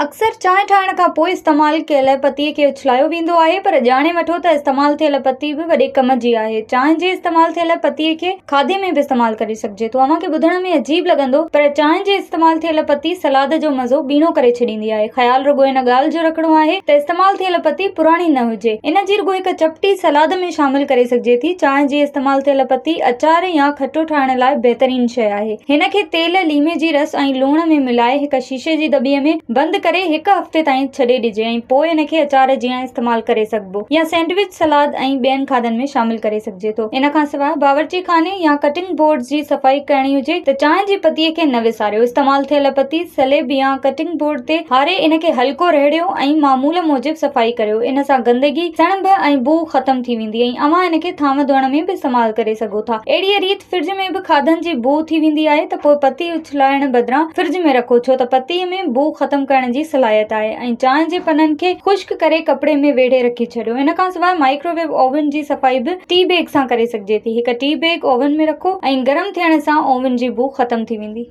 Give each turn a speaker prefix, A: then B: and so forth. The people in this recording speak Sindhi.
A: اڪثر چانهه ٺاهڻ کان پوء استعمال ڪيل پتيء کي اڇلايو ويندو آهي پر ڄاڻي وٺو ته استعمال ٿيل پتي به وڏي ڪم جي آهي. چانهه جي استعمال ٿيل پتيء کي کاڌي ۾ به استعمال ڪري سگهجي ٿو. اوهان کي ٻڌڻ ۾ عجيب لڳندو پر چانهه جي استعمال ٿيل پتي سلاد جو مزو ٻيڻو ڪري ڇڏيندي آهي. خيال رڳو ان ڳالهه جو رکڻو آهي ته استعمال ٿيل پتي پراڻي نه هجي. ان جي رڳو هڪ چپٽي سلاد ۾ شامل ڪري سگهجي ٿي. چانهه جي استعمال ٿيل پتي اچار يا کٽو ٺاهڻ لاء بهترين شيء آهي. هن کي تيل، ليمي جي رس ۽ لوڻ ۾ ملائي هڪ شيشي جي دٻيء ۾ بند ڪري هڪ هفتي تائين ڇڏي ڏجي ۽ پوء ان کي اچار جيان استعمال ڪري سگهبو يا سينڊوچ، سلاد ۽ ٻين کاڌن ۾ شامل ڪري سگهجي ٿو. ان کان سواء باورچي خاني يا ڪٽنگ بورڊز جي صفائي ڪرڻي هجي ته چانهه جي پتيء کي نه وساريو. استعمال ٿيل پتي سليب يا ڪٽنگ بورڊ تي هاري ان کي هلڪو رهڙيو ۽ معمول موجب صفائي ڪريو. ان سان گندگي، سڻڀ ۽ بوء ختم ٿي ويندي ۽ اوهان ان کي ٿانو ڌوئڻ ۾ به استعمال ڪري سگهو ٿا. اهڙيء ريت فرج ۾ به کاڌن جي بوء ٿي ويندي آهي ته پوء پتي اڇلائڻ بدران فرج ۾ رکو ڇو ته پتيء ۾ بوء ختم ڪرڻ جي صلاحيت آهي ۽ چانهه جي پنن کي خشڪ ڪري ڪپڙي ۾ ويڙهي رکي ڇڏيو. ان کانسواء مائڪروويو اوون جي صفائي به ٽي بيگ سان ڪري سگهجي ٿي. هڪ ٽي بيگ اوون ۾ رکو ۽ گرم ٿيڻ سان اوون جي بوء ختم ٿي ويندي.